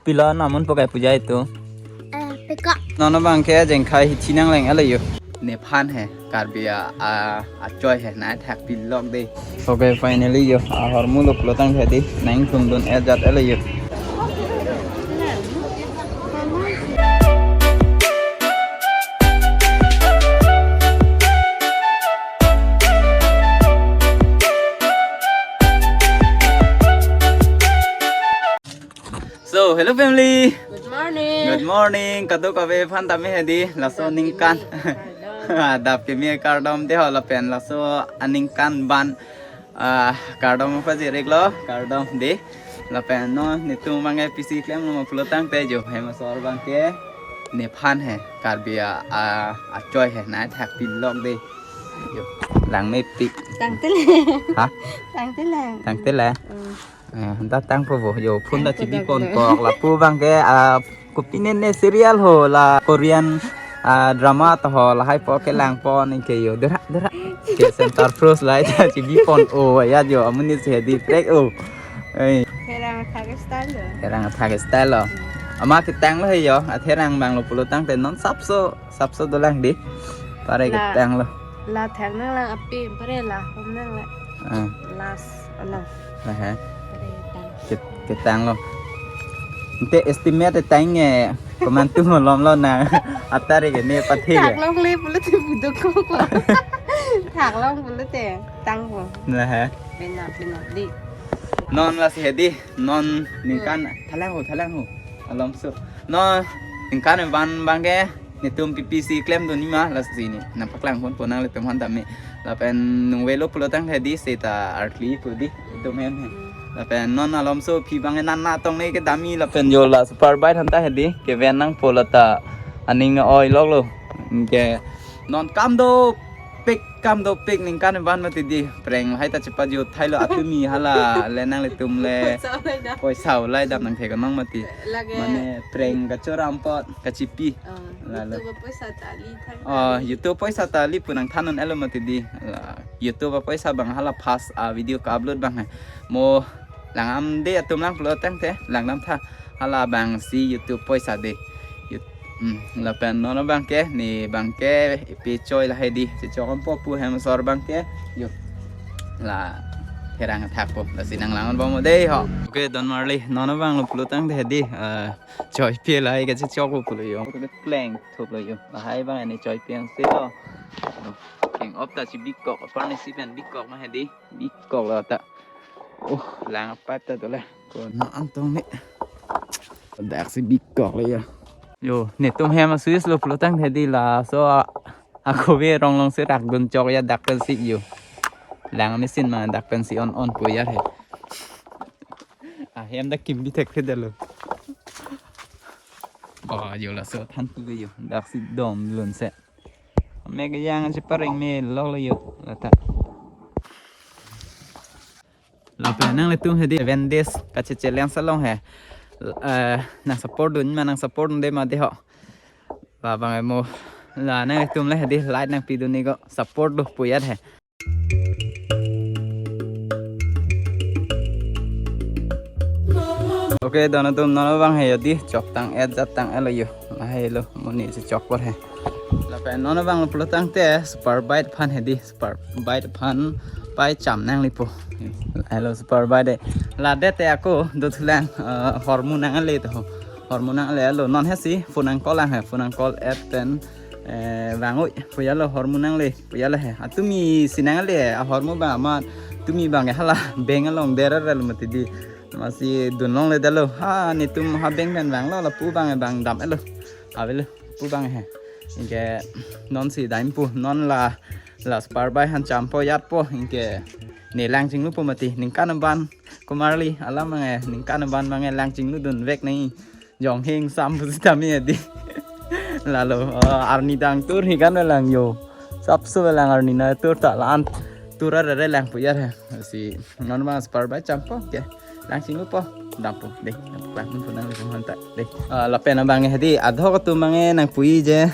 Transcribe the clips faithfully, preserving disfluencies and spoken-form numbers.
Pilo namun pokai puja itu. Eh, peko. Nono bangke jengkhai hithi nang leng alo yo. Nephan he, Karbi a, a, achoi he, nai thak pilok de. Okay, finally yo, ahormu lo pulo tangte di, nang thum dun ajat alo yo. So, hello family. Good morning. Good morning. Kadokave aphan tame hedi laso ningkan. Adap kimi kardom de ho lapen laso aningkan ban, ah, kardom pajir-iklo, kardom de. Lapen non netum bangke pisi klem lo pulo tangte jo hem asor bangke nephan he Karbi a, a, achoi he nai thak pilok de. Jo, lang mepik. Tangte le. Ha? Tangte le. Tangte le. Hmm. Eh, da tangpo bo, yo, phone da chibi pon kok, lapu bangke, ah, kopine ne serial ho, la Korean, ah, drama to ho, lahai po kelang pon, ingke yo, dera, dera. Ke Center Frost lahai ta chibi pon, o, ya jo, amonit si hedi trek, o. Eh. Therang athak style lo. Therang athak style lo. Ama ketang lo he yo, a therang bang lo pulo tangte non sapso, sapso dolang di. Pare ketang lo. La thak nang lang api, pare la hom nang la. Ah. Last, alang. Aha. Pare ketang. Ket-, ketang lo. Ente estimate tang e, komantu holom lo na. Atari ke ne pathe ke. Thak long le pulo te budok ko ko. Thak long pulo te, tangpo. Nah, ha. Benar, benar di. Non lasi hedi, non ningkan, hmm, thalang ho, thalang ho. Alomso. Non ningkan ban bangke, netum pipisi klem dun nima lasi ni. Nangpaklang pon pon nanglitum aphan tame. Lapen nung velo pulo tangte di seta artli pu di. Netum hem he. Lapen non alomso aphi bangke nana tong ne kedam-i lapen jo la super bike aphan ta hedi. Kevan nangpo lata aning oi lok lo. Ke non kam dopik, kam dopik ningkan ban mati di. Prank lahai ta chepajut thailo atumi hala le nanglitum le. Poisa ulai dam. Poisa ulai dam nangthek nang mati. Lage. Mane prank kachoram apot kachipi. Ah, lalo. YouTube apoisa ta ali thang. Oh, YouTube apoisa ta ali pu nangthan un-elo mati di. La, YouTube apoisa bang hala first, ah, video ka-upload bang he. Mo lang-am de atum lang pulo tangte, lang dam tha. Hala bang si YouTube apoisa de. Yout-, hmm, lapen nono bangke, ne bangke, ipi choi lahai di. Chechok ampo pu hem asor bangke. Yo. La, therang athak po. Lasi nang lang-an bom de ho. Okay, Don Marley, nono bang lo pulo tangte di. Eh, choi pi lahai kachechok po pulo yo. Pleng thup lo yo. Lahai bang ani choi pi ang si lo. King op ta si bikok, apar ni si pen bikok ma hedi. Bikok lo ta. Oh, lang apat ta to le. Ko na antong ni. Dak si bikok lo yo. Yo, netum hem a-switch lo pulo tangte di laso a, ako ve rong long si rak dun chok ya dak pen si yo. Lang machine ma dak pen si on on pu ya he. Ah, hem dak kim bi thek thedetlo. Oh, yo laso than tu yo. Dak si dom lun se. Mek yang si pareng me lok lo yo. Lata. Lapen nanglitum hedi seven days kache-challenge along he. Eh, nang support dun ma nang support dun de ma de ho. La bang emo. La nanglitum le hedi like nangpi dun ni ko support do pu ya he. Okay, don atum nono bang he yo di, chok tang-et jat tang-et lo yo. Lahai lo, monit si chok por he. Lapen nono bang lo pulo tangte, super bike aphan hedi, super bike aphan pai cham nangli po. Lahai lo super bike de. Ladet te ako, dothulang, eh, hormu nangle to. Hormu nangle lo, non he si, phone nang call lang he, phone nang call et pen, eh, bang oi, pu ya lo hormu nangle. Pu ya le he. Atumi si nangle, ahormu bang ama, tumi bang hala bank along dera rel mati di. Masi dun longle detlo. Ha, netum ha bank pen bang lo, lapu bang bang dam-et lo. Ave lo, pu bang he. Ingke non si dam pu, non la, la super bike aphan cham po yat po. Ingke ne lang chinglu po mati. Ningkan ban, Komarli, alam bang e, ningkan ban bang e lang chinglu dun vek nai. Jong hing sam pusitami edi. Lalo, eh, arni dang tur hi kan lang yo. Sapso lang arni na tur ta lan. Tur arere lang pu ya he. Si non ma super bike cham po ke. Lang chinglu po. Dam po. De. Lang pun nang pun hanta. De. Eh, lapen abang hedi adhok tu bang e nangpui je.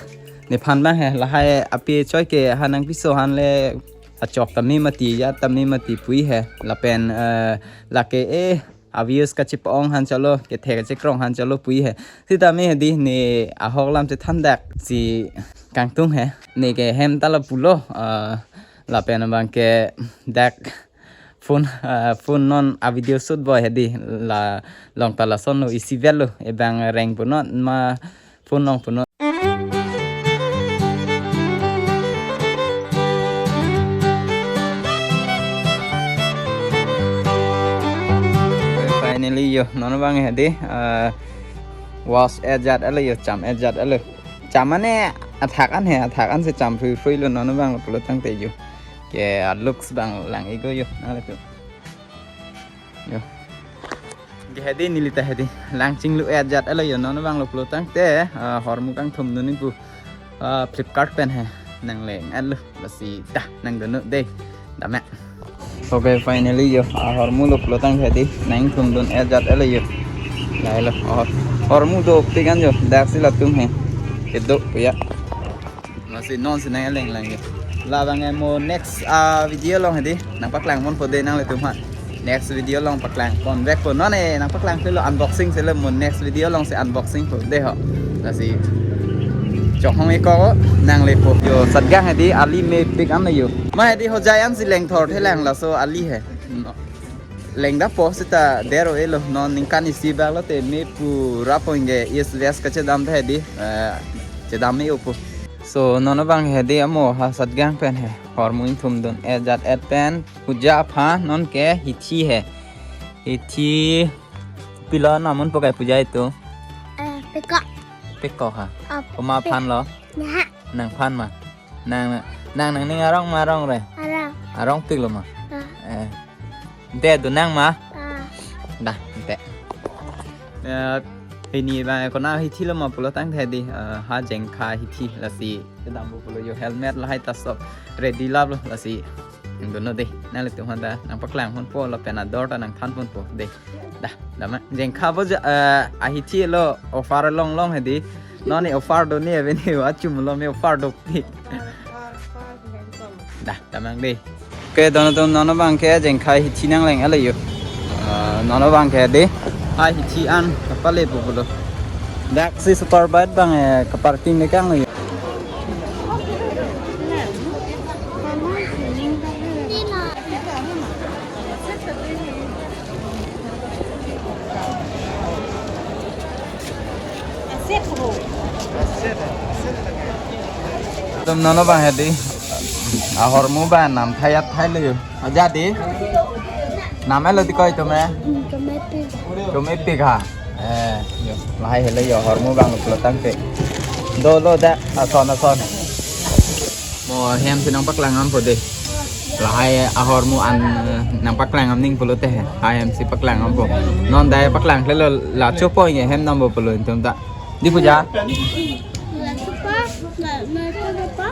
Nephan bang he lahai api choi ke ha nangpiso han le achok tame mati ya tame mati pui he. Lapen, eh, lake eh a-views kachipa-ong han chalo, kethe kachikrong han chalo pu he. Sitame hedi ne ahok alam chethandak si kangtung he. Ne ke hem ta lapulo, ah, lapen abang ke dak phone, ah, phone non a-video shoot boy hedi la long ta lasonlo, isi vel lo, ebang reng pu non ma phone long pu non. Finally yo, non abang hedi, ah, wash-et jat-et lo yo, cham-et jat-et lo. Cham mane athak an he, athak an si cham phui phui lo, non abang lo pulo tangte yo. Ke a-looks abang lang-iklo yo, nanglitum. Yo. Ke hedi neli ta hedi lang chinglu-et jat-et lo yo, non abang lo pulo tangte, ah, hormu kangthum dun pu, ah, Flipkart pen he nangleng-etlo, lasi dah nangdunnon dei. Dam me. Okay, finally yo, ahormu lo pulo tangte hedi nangthum dun-et jat-et lo yo. Lahelo, oh, hormu dopik an yo, daksi latum he kedo pu ya. Lasi non si nangleng lang yo. Labang ke mo next, ah, video along hedi nangpaklang ponpo dei nanglitum ha. Next video along paklang pon vekpo, non ne nangpaklang pulo unboxing si lo, mo next video along si unboxing po dei ho. Lasi chonghong-ikpo, nanglepo. Yo, Satgang hedi ali mepik an lo yo. Ma hedi hojai an si lengthor thelang, laso ali he. No. Lengdappo seta dero-etlo, non ningkan isi bak lote me pura po, ingke east west kachedam ta hedi, eh, chedam me-opo. So non abang hedi amo ha Satgang pen he hormu ingthum dun-et jat-et pen puja aphan non ke hithi he. Hithi pilo, namun pokai puja itu. Eh, pekok. Pekok ha. Ap-, Koma pek- aphan lo? Nah. Nangphan ma? Nang, nang, nangning arong ma arong re? Arong. Arongpik lo ma? Ah. Eh. Te do nang ma? Ah. Dah, te. Eh, ini ba kona hithi lo ma pulo tangte hedi, eh, ha Jengkha hithi, lasi kedampo pulo yo, helmet lahai ta sob ready laplo, lasi nangdunnon dei. Nanglitum aphan ta nangpaklang ponpo lapen ador ta nangthan ponpo dei. Dah, dam me. Jengkha bo ja, eh, ahithi lo offer long long hedi. Non ne offer do ne, ave ne, achum lo me offer dopik. Dah, dam me dei. Okay, dono atum, non abang ke Jengkha hithi nangleng-et lo yo. Ah, non abang ke dei. Ha hithi an kapale po pulo. Daksi super bike abang, eh, kaparking le kang lo yo. Atum, non abang hedi ahormu abang nam thai-et thai lo yo. Aja dei. Nam-et lo dei koi atum eh. Hmm, chomepik. Chomepik ha. Eh, yo. Lahai helo yo, ahormu abang lo pulo tangte. Dolo dak, ason ason. Mo hem si nangpaklang ponpo dei. Lahai ahormu an, eh, nangpaklang aning pulote he. Ha hem si paklang ponpo. Non dai paklang klelo, la chopo ingke hem dampo pulo ingtum ta. Dei puja? La chopo, la, la chopo.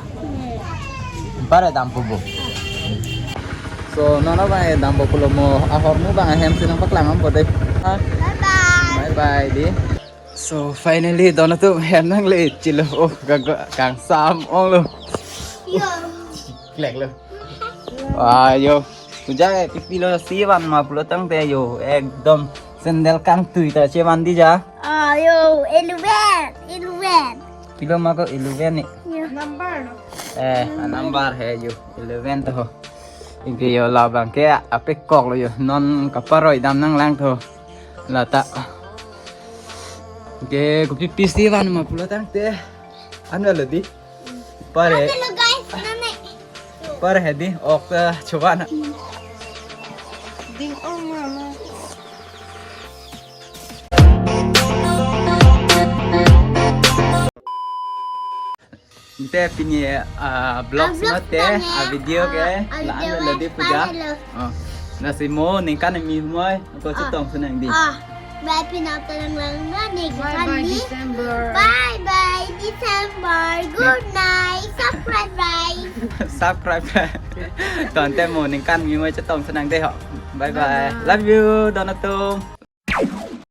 Pare dampo bo. So, non abang dampo pulo, mo ahormu abang hem si nangpaklang ponpo dei. Ha? Bye bye. Bye bye dei. So, finally, dono atum hem nangle chilo. Oh, kang, kangsam ong lo. Yo. Klek lo. Wah, yo. Puja ke pipilo, chevan ma pulo tangte yo, ekdom sandal kangtui ta chevan dei ja. Ah, yo, eleven, eleven. Pilo ma ko eleven ni? Yo. Number no? Eh, a number he yo, eleven to. Ingke yo labang ke apekok lo yo, non kaparoi dam nanglang to. Lata. Ingke kopi pi chevan ma pulo tangte. Anu lo dei. Pare. Hello guys, nane. Pare hedi ok, eh, chovan. Ding ong mama. Te pini, ah, vlog, ah, vlog mate, tangte, a video ke, ah, la video an lo dei puja. Pare lo. Oh. Lasi mo ningkan kimi humoi, ako, ah, chetong senang dei. Ah. Bye, pinap talang lang na, ni. Bye bye, December. Bye bye, December. Good night. Subscribe, bye. Subscribe. Tangte mo ningkan kimi humoi chetong senang dei ho. Bye bye. Bye bye. Love you, dono atum.